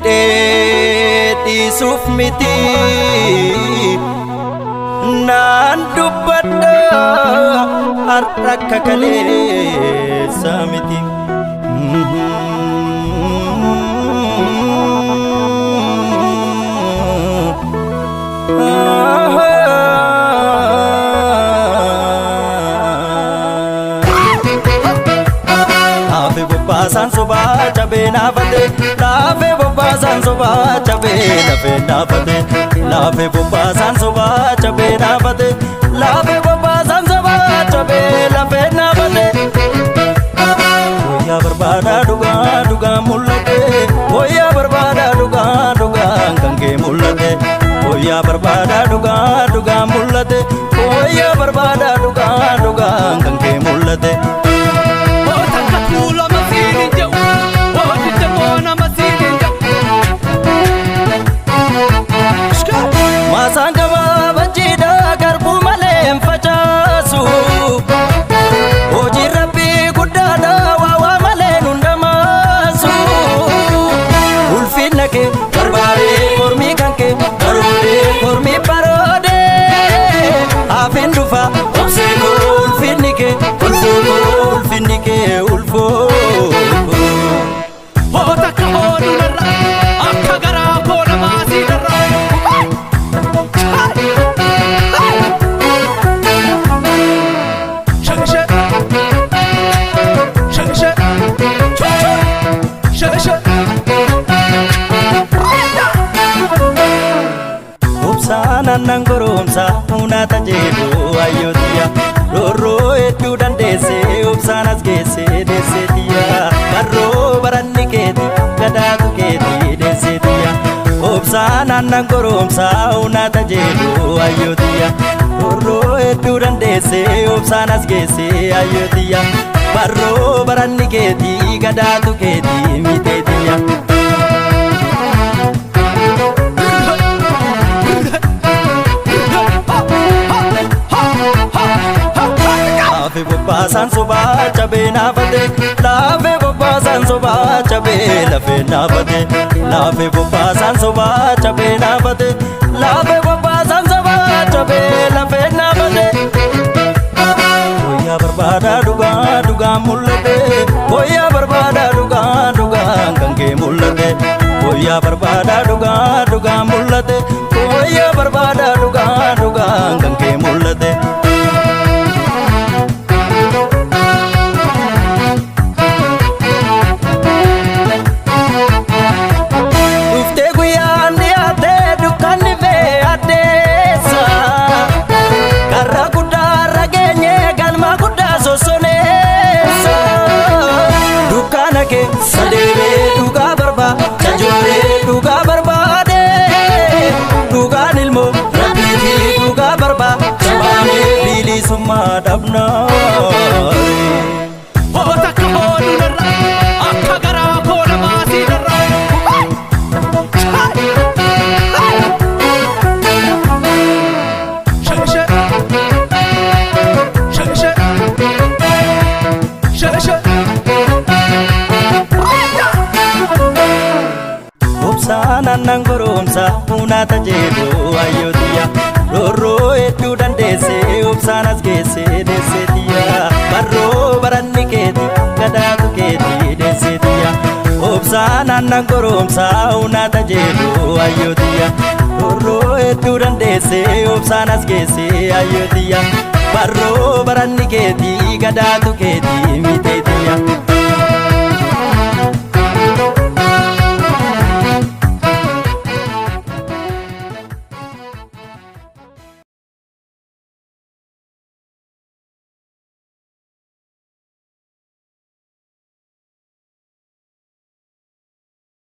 Jedhee dhiisuuf miti naan dubbadha har'a akka kaleessa miti. Laafe bobbaasaan sobaa cabee naafate, laafe bobbaasaan sobaa cabee lafee naafate, laafe bobbaasaan sobaa cabee naafate, laafe bobbaasaan sobaa cabee lafee naafate. Wayyaa barbaadaa dhugaa dhugaa mul'ate, wayyaa barbaadaa dhugaa dhugaa kan kee mul'ate, wayyaa barbaadaa dhugaa dhugaa mul'ate, wayyaa barbaadaa dhugaa dhugaa kan kee mul'ate. Takka tuulama siin hin jedhu, hojii nama siin hin jedhu. Maasaan gabaabachiidha garbuu malee hin facaasu. Hojiin rabbii guddaadha waa waa malee nun dhamaasu. Ulfinna kee barbaadee mormii kan kee baroodee mormii baroodee hafin dhufa obsee koo ulfinni kee ulfoo koo ulfinni kee ulfoo koo. Hoo takka hooduu narra, akka garaa koo namaa sii darra. Shake shake shake shake shake. Obsaan aannan goromsa hunaata jedhu ayyootiya, roorroo hedduu dandeesse obsaan as geesse deesseetiya, barroo baranni keeti gadaatu keeti deesseetiya. Obsaan aannan goromsa hunaata jedhu ayyootiya, roorroo hedduu dandeesse obsaan as geesse ayyootiya, barroo baranni keeti gadaatu keeti miteetiya. Laafe bobbaasaan sobaa cabee naafate, laafe bobbaasaan sobaa cabee lafee naafate, laafe bobbaasaan sobaa cabee naafate, laafe bobbaasaan sobaa cabee lafee naafate. Wayyaa barbaadaa dhugaa dhugaa mul'ate, wayyaa barbaadaa dhugaa dhugaa kan kee mul'ate, wayyaa barbaadaa dhugaa dhugaa mul'ate, wayyaa barbaadaa dhugaa dhugaa kan kee mul'ate. Dhuftee guyyaan dhiyaatee dukkanni fee addeessa. Karra guddaa irra geenye galma guddaa sossoneessa. Dukkana keessa deemee dhugaa barbaada jooree dhugaa barbaade. Dhugaan ilmoo rabbiitii dhugaa barbaada baanee bilisummaa dhabnaa. Hoo takka hooduu narra, akka garaa koo namaa sii darra. Shake shake shake shake shake. Obsaan aannan goromsa hunaata jedhu ayyootiya, roorroo hedduu dandeesse obsaan as geesse deesseetiya, barroo baranni keeti gadaatu keeti deesseetiya. Obsaan aannan goromsa hunaata jedhu ayyootiya, roorroo hedduu dandeesse obsaan as geesse ayyootiya, barroo baranni keeti gadaatu keeti miteetiya.